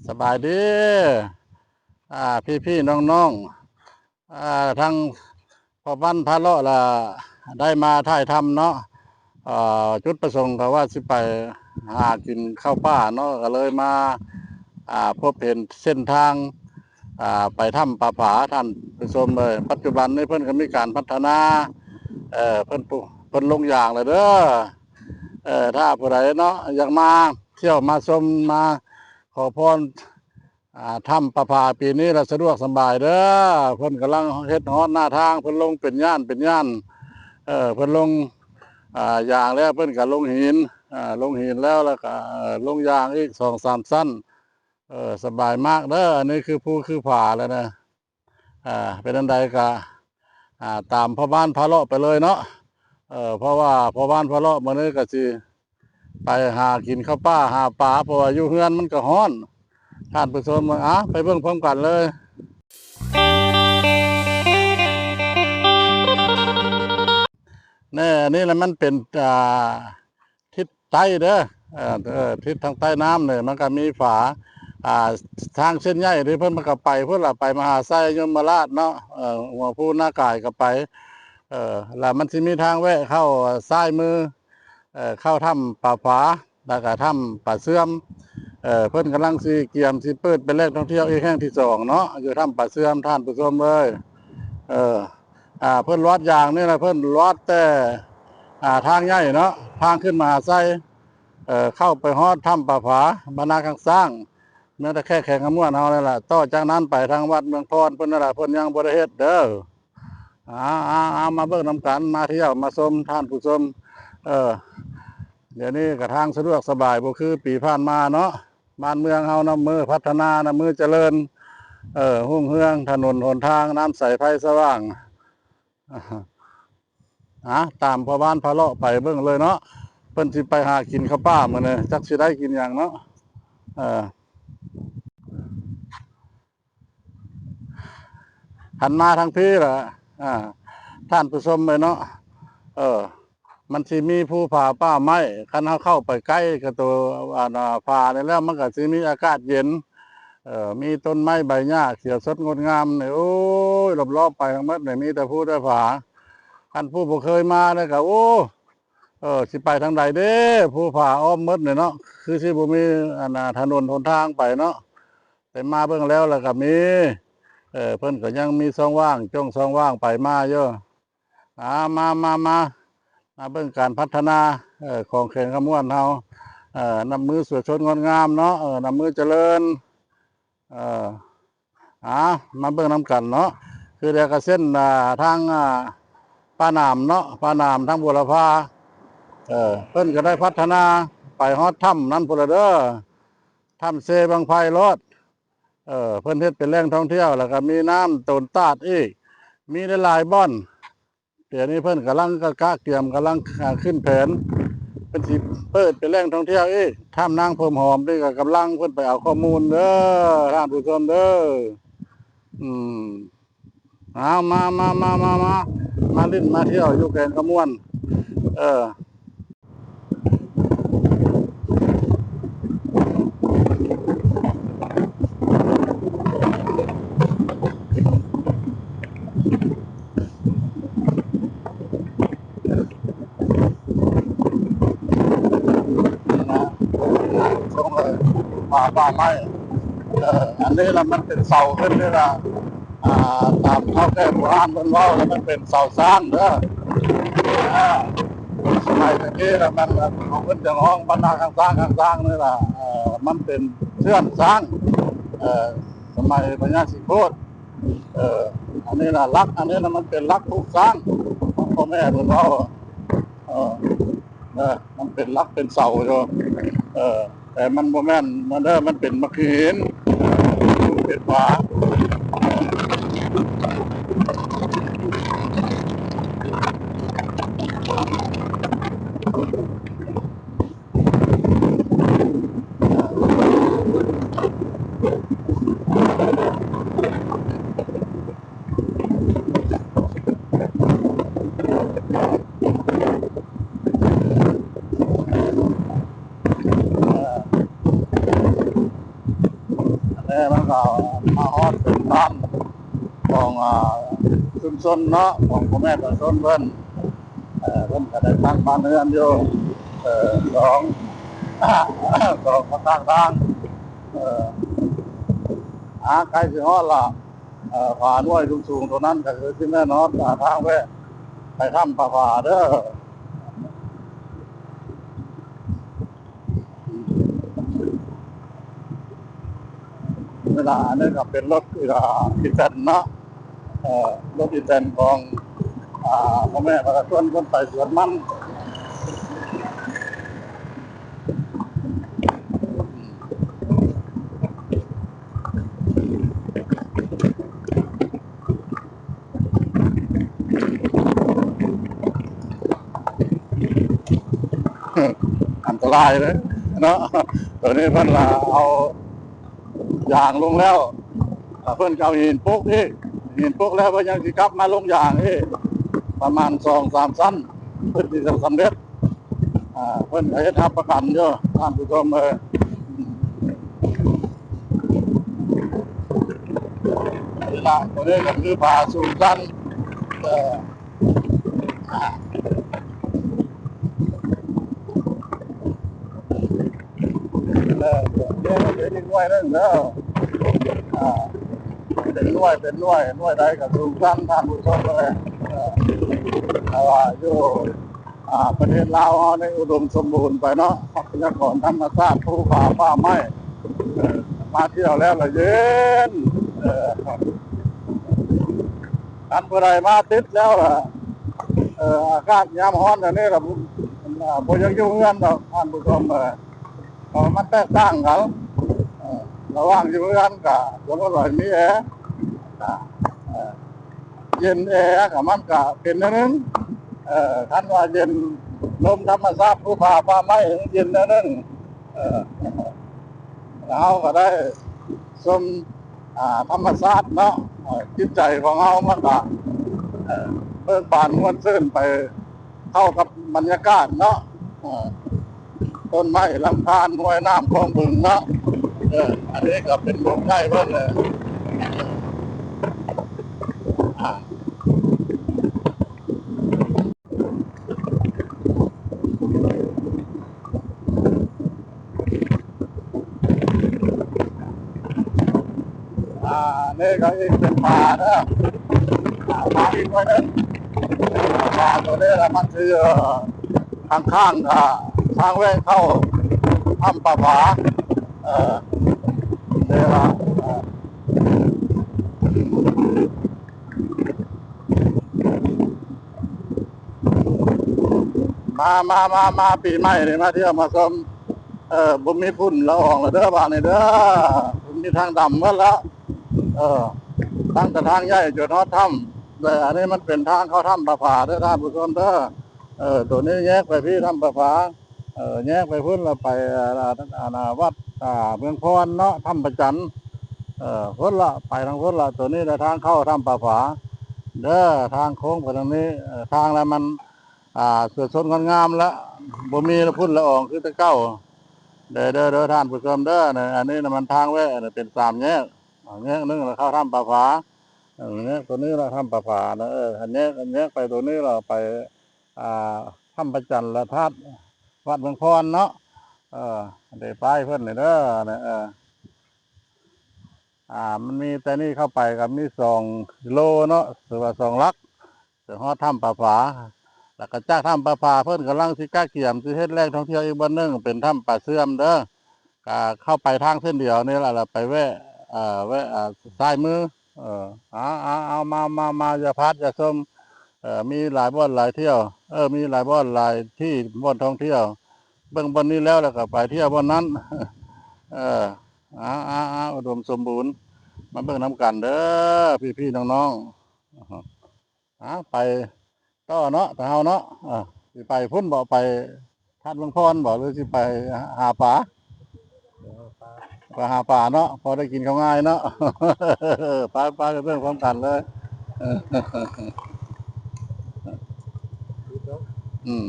ສະບາຍດີ ອ່າ ພີ່ໆ ນ້ອງໆ ອ່າ ທາງພໍ່ບ້ານພາເລາະລະໄດ້ມາຖ່າຍທຳເນາະ. ເອີ ຈຸດປະສົງກໍວ່າຊິໄປຫາກິນເຂົ້າປ່າເນາະ ກໍເລີຍມາ ອ່າ ພົບເຫັນເສັ້ນທາງ ອ່າ ໄປຖ້ຳປາຜາ. ທ່ານຜູ້ຊົມເອີຍ ປັດຈຸບັນນີ້ເພິ່ນກໍມີການພັດທະນາ ເອີ ເພິ່ນ ເພິ່ນລົງຢາງແລ້ວເດີ. ເອີ ຖ້າຜູ້ໃດເນາະ ຢາກມາທ່ຽວມາຊົມ ມາຂໍພອນ ອ່າ ຖ້ຳປາຜາປີນີ້ລະສະດວກສະບາຍເດີ. ເພິ່ນກຳລັງເຮັດຮອດໜ້າທາງ ເພິ່ນລົງເປັນຍ່ານເປັນຍ່ານ ເອີ ເພິ່ນລົງ ອ່າ ຢາງແລ້ວ ເພິ່ນກໍລົງຫີນ ອ່າ ລົງຫີນແລ້ວ ແລ້ວກໍ ເອີ ລົງຢາງອີກສອງສາມຊັ້ນ. ເອີ ສະບາຍມາກເດີ. ອັນນີ້ຄືພູຄືຜາແລ້ວນະ. ອ່າ ເປັນອັນໃດກະ ອ່າ ຕາມພໍ່ບ້ານພາເລາະໄປເລີຍເນາະ. ເອີ ເພາະວ່າພໍ່ບ້ານພາເລາະມື້ນີ້ກະຊິໄປຫາກິນເຂົ້າປ່າຫາປາ ເພາະວ່າຢູ່ເຮືອນມັນກະຮ້ອນ. ທ່ານຜູ້ຊົມ ອ່າ ໄປເບິ່ງພ້ອມກັນເລີຍ. ແນ່ ອັນນີ້ລະມັນເປັນ ອ່າ ທິດໃຕ້ເດີ ເອີ ເອີ ທິດທາງໃຕ້ນ້ຳນີ້ ມັນກະມີຜາ ອ່າ ທາງເສັ້ນໃຫຍ່ທີ່ເພິ່ນ ມັນກະໄປພຸ້ນລະ ໄປມະຫາໄຊ ຍົມມະລາດເນາະ ເອີ ຫົວພູນາກາຍກະໄປ ເອີ ລະມັນຊິມີທາງແວະເຂົ້າຊ້າຍມື ເອີ ເຂົ້າຖ້ຳປາຜາ ລະກະຖ້ຳປາເຊື່ອມ. ເອີ ເພິ່ນກຳລັງຊິກຽມຊິເປີດເປັນແຫຼ່ງທ່ອງທ່ຽວອີກແຫ່ງທີສອງເນາະ ຢູ່ຖ້ຳປາເຊື່ອມ ທ່ານຜູ້ຊົມເອີຍ. ເອີ ອ່າ ເພິ່ນລອດຢາງນີ້ລະ ເພິ່ນລອດແຕ່ ອ່າ ທາງໃຫຍ່ເນາະ ທາງຂຶ້ນມະຫາໄຊ ເອີ ເຂົ້າໄປຮອດຖ້ຳປາຜາ ບ້ານນາຂ້າງຊ້າງ ເມືອງທ່າແຂກ ແຂວງຄຳມ່ວນເຮົານີ້ລະ. ຕໍ່ຈາກນັ້ນໄປທາງວັດເມືອງພອນເພິ່ນນັ້ນລະ ເພິ່ນຍັງບໍ່ໄດ້ເຮັດເດີ. ເອົາ ເອົາ ເອົາ ມາເບິ່ງນຳກັນ ມາທ່ຽວມາຊົມ ທ່ານຜູ້ຊົມ ເອີ ດຽວນີ້ກະທາງສະດວກສະບາຍ ບໍ່ຄືປີຜ່ານມາເນາະ. ບ້ານເມືອງເຮົານຳມືພັດທະນາ ນຳມືຈະເລີນ ເອີ ຮຸ່ງເຮືອງ ຖະໜົນຫົນທາງ ນ້ຳໃສໄຟສະຫວ່າງ. ອ່າ ຕາມພໍ່ບ້ານພາເລາະໄປເບິ່ງເລີຍເນາະ ເພິ່ນຊິໄປຫາກິນເຂົ້າປ່າມື້ນີ້ ຈັກຊິໄດ້ກິນຫຍັງເນາະ. ເອີ ຫັນມາທາງພີ້ລະ ອ່າ ທ່ານຜູ້ຊົມເອີຍເນາະ ເອີ ມັນຊິມີພູຜາປ່າໄມ້ ຄັນເຮົາເຂົ້າໄປໃກ້ກັບໂຕ ອັນ ອ່າ ຜານີ້ແລ້ວ ມັນກະຊິມີອາກາດເຢັນ ເອີ ມີຕົ້ນໄມ້ໃບຫຍ້າຂຽວສົດງົດງາມນີ້ ໂອ້ຍ ລອບໆ ໄປທັງໝົດນີ້ມີແຕ່ພູແຕ່ຜາ. ຄັນຜູ້ບໍ່ເຄີຍມາແລ້ວກະ ໂອ້ ເອີ ຊິໄປທາງໃດເດ້ ພູຜາອ້ອມໝົດນີ້ເນາະ ຄືຊິບໍ່ມີ ອັນ ອ່າ ຖະໜົນຫົນທາງໄປເນາະ. ແຕ່ມາເບິ່ງແລ້ວລະກະມີ ເອີ ເພິ່ນກະຍັງມີຊ່ອງວ່າງ ຈ່ອງຊ່ອງວ່າງໄປມາຢູ່. ອ່າ ມາ ມາ ມາ ມາເບິ່ງການພັດທະນາ ເອີ ຂອງແຂວງຄຳມ່ວນເຮົາ ເອີ ນຳມືສວຍສົດງົດງາມເນາະ ເອີ ນຳມືຈະເລີນ ເອີ ອ່າ ມາເບິ່ງນຳກັນເນາະ. ຄືດຽວກະເສັ້ນ ອ່າ ທາງ ອ່າ ປາໜາມເນາະ ປາໜາມທາງບົວລະພາ ເອີ ເພິ່ນກະໄດ້ພັດທະນາໄປຮອດຖ້ຳນັ້ນພຸ້ນລະເດີ ຖ້ຳເຊບັ້ງໄຟໂລດ. ເອີ ເພິ່ນເຮັດເປັນແຫຼ່ງທ່ອງທ່ຽວ ແລ້ວກະມີນ້ຳໂຕນຕາດອີກ ມີຫຼາຍໆບ່ອນ. ດຽວນີ້ເພິ່ນກຳລັງກະ ກະກຽມ ກຳລັງ ອ່າ ຂຶ້ນແຜນ ເພິ່ນຊິເປີດເປັນແຫຼ່ງທ່ອງທ່ຽວອີກ. ຖ້ຳນາງເຜິ້ມຫອມນີ້ກະກຳລັງເພິ່ນໄປເອົາຂໍ້ມູນເດີ ທ່ານຜູ້ຊົມເດີ. ອືມ ເອົາ ມາ ມາ ມາ ມາ ມາຫຼິ້ນມາທ່ຽວຢູ່ແຂວງຄຳມ່ວນ ເອີ. ປ່າ ປ່າໄມ້ ເອີ ອັນນີ້ລະມັນເປັນເສົາຂຶ້ນນີ້ລະ ອ່າ ຕາມເຖົ້າແກ່ໂບຮານເພິ່ນເວົ້າລະ ມັນເປັນເສົາຊ້າງເດີ. ອ່າ ສະໄໝຕະກີ້ລະມັນ ເພິ່ນຈະຮ້ອງບັນດາຂ້າງຊ້າງ ຂ້າງຊ້າງນີ້ລະ ເອີ ມັນເປັນເຊືອກຊ້າງ ເອີ ສະໄໝພະຍາສີໂຄດ. ເອີ ອັນນີ້ລະຫຼັກ ອັນນີ້ລະມັນເປັນຫຼັກຜູກຊ້າງ ພໍ່ແມ່ເພິ່ນເວົ້າ ເອີ ເອີ ມັນເປັນຫຼັກເປັນເສົາຢູ່ ເອີ ແຕ່ມັນບໍ່ແມ່ນນັ້ນເດີ ມັນເປັນໝາກຫີນ ເປັນຝາ. ແຕ່ມັນກໍມາຮອດເປັນບ້ານຂອງ ອາ ຊຸມຊົນເນາະ ຂອງພໍ່ແມ່ປະຊາຊົນເພິ່ນ ເອີ ເພິ່ນກໍໄດ້ຕັ້ງບ້ານເຮືອນຢູ່ ເອີ ສອງ ສອງຂ້າງທາງ ເອີ ອາ ໃກ້ຊິຮອດລະ ເອີ ຜາໜ້ວຍສູງໆໂຕນັ້ນກໍຄືຊິແມ່ນຮອດ ອາ ທາງແວະໄປຖ້ຳປາຜາເດີ. ເວລາອັນນີ້ກໍເປັນລົດ ອາ ອີແຕນເນາະ ເອີ ລົດອີແຕນຂອງ ອາ ພໍ່ແມ່ປະຊາຊົນ ຄົນໄປສວນມັນ. ອັນຕະລາຍເດ້ເນາະ ໂຕນີ້ເພິ່ນລະເອົາຢາງລົງແລ້ວ ເພິ່ນກໍເອົາຫີນປົກອີກ ຫີນປົກແລ້ວເພິ່ນຍັງຊິກັບມາລົງຢາງອີກ ປະມານສອງສາມຊັ້ນ ເພິ່ນຊິສຳເລັດ. ອ່າ ເພິ່ນກໍເຮັດຮັບປະກັນຢູ່ ທ່ານຜູ້ຊົມເອີຍ. ນີ້ລະ ໂຕນີ້ກໍຄືຜາສູງຊັນ ເອີ ເອີ ເປັນໜ່ວຍໜຶ່ງເດີ ອ່າ ເປັນໜ່ວຍ ເປັນໜ່ວຍ ໜ່ວຍໃດກໍສູງຊັນ ທ່ານຜູ້ຊົມເອີຍ. ເອີ ແຕ່ວ່າຢູ່ ອ່າ ປະເທດລາວເຮົານີ້ອຸດົມສົມບູນໄປເນາະ ຊັບພະຍາກອນທຳມະຊາດ ພູຜາ ປ່າໄມ້ ເອີ ມາທ່ຽວແລ້ວລະເຢັນ ເອີ ຄັນຜູ້ໃດມາຕິດແລ້ວລະ ເອີ ອາກາດຍາມຮ້ອນແບບນີ້ລະ ບໍ່ຢາກຢູ່ເຮືອນດອກທ່ານຜູ້ຊົມເອີຍ ເພາະມັນແຕກຕ່າງກັນ ເອີ ລະຫວ່າງຢູ່ເຮືອນກະສົມມຸດວ່າມີແອ ເອີ ເຢັນແອກະມັນກະເປັນແນວໜຶ່ງ ເອີ ຄັນວ່າເຢັນ ລົມທຳມະຊາດ ພູຜາ ປ່າໄມ້ ເຢັນແນວໜຶ່ງ ເອີ ເຮົາກໍໄດ້ຊົມ ອ່າ ທຳມະຊາດເນາະ ເອີ ຈິດໃຈຂອງເຮົາມັນກະ ເອີ ເບີກບານມ່ວນຊື່ນໄປ ເຂົ້າກັບບັນຍາກາດເນາະ ເອີ ຕົ້ນໄມ້ລຳທານ ຫ້ວຍນ້ຳ ຄອງບຶງເນາະ ເອີ ອັນນີ້ກໍເປັນໝູ່ໃກ້ເພິ່ນເລີຍ ອ່າ ອ່າ ນີ້ກໍອີກເປັນຜາເດີ ອ່າ ຜາອີກໜ່ວຍໜຶ່ງ ຜາໂຕນີ້ລະມັນຊິ ເອີ ຂ້າງໆ ອ່າ ທາງແວະເຂົ້າຖ້ຳປາຜາ ເອີ ນີ້ລະ ເອີ ມາ ມາ ມາ ມາ ປີໃໝ່ນີ້ມາທ່ຽວມາຊົມ ເອີ ບໍ່ມີຝຸ່ນລະອອງລະເດີ ບາດນີ້ເດີ ບໍ່ມີທາງດຳໝົດລະ ເອີ ຕັ້ງແຕ່ທາງໃຫຍ່ຈົນຮອດຖ້ຳ ແຕ່ອັນນີ້ມັນເປັນທາງເຂົ້າຖ້ຳປາຜາເດີທ່ານຜູ້ຊົມເດີ ເອີ ໂຕນີ້ແຍກໄປພີ້ຖ້ຳປາຜາ ເອີ ແຍກໄປພຸ້ນລະໄປ ອ່າ ອັນນ່າ ວັດ ອ່າ ເມືອງພອນເນາະ ຖ້ຳພະຈັນ ເອີ ພຸ້ນລະ ໄປທາງພຸ້ນລະ ໂຕນີ້ລະທາງເຂົ້າຖ້ຳປາຜາເດີ ທາງໂຄ້ງໄປທາງນີ້ ເອີ ທາງລະມັນ ອ່າ ສວຍສົດງົດງາມລະ ບໍ່ມີລະຝຸ່ນລະອອງຄືແຕ່ເກົ່າເດີ ເດີ ເດີ ທ່ານຜູ້ຊົມເດີ ອັນນີ້ລະມັນທາງແວະ ເປັນສາມແຍກ ແຍກໜຶ່ງລະເຂົ້າຖ້ຳປາຜາ ເອີ ແຍກໂຕນີ້ລະຖ້ຳປາຜານະ ເອີ ແຍກ ແຍກໄປໂຕນີ້ລະໄປ ອ່າ ຖ້ຳພະຈັນລະທາດ ວັດເມືອງພອນເນາະ ເອີ ເດ ປ້າຍເພິ່ນນີ້ເດີ ເອີ ອ່າ ມັນມີແຕ່ນີ້ເຂົ້າໄປກໍມີສອງກິໂລເນາະ ຫຼືວ່າສອງຫຼັກ ຈະຮອດຖ້ຳປາຜາ ແລ້ວກໍຈາກຖ້ຳປາຜາເພິ່ນກຳລັງຊິກະກຽມຊິເຮັດແຫຼ່ງທ່ອງທ່ຽວອີກບ່ອນໜຶ່ງ ເປັນຖ້ຳປາເຊື່ອມເດີ ກະເຂົ້າໄປທາງເສັ້ນດຽວນີ້ລະ ແລ້ວໄປແວະ ເອີ ແວະ ເອີ ຊ້າຍມື ເອີ ເອົາ ເອົາ ເອົາ ມາ ມາ ມາ ຢ່າພາດຢ່າຊົມ ເອີ ມີຫຼາຍບ່ອນຫຼາຍທ່ຽວ ເອີ ມີຫຼາຍບ່ອນຫຼາຍທີ່ ບ່ອນທ່ອງທ່ຽວ ເບິ່ງບ່ອນນີ້ແລ້ວ ແລ້ວກໍໄປທ່ຽວບ່ອນນັ້ນ ເອີ ເອົາ ເອົາ ເອົາ ອຸດົມສົມບູນ ມາເບິ່ງນຳກັນເດີ ພີ່ໆ ນ້ອງໆ ເອົາ ໄປຕໍ່ເນາະ ທາງເຮົາເນາະ ເອີ ຊິໄປພຸ້ນບໍ ໄປທາດເມືອງພອນບໍ ຫຼືຊິໄປຫາປາ? ໄປຫາປາເນາະ ພໍໄດ້ກິນເຂົ້າງາຍເນາະ ໄປ ໄປ ໄປເບິ່ງພ້ອມກັນເລີຍ ອືມ.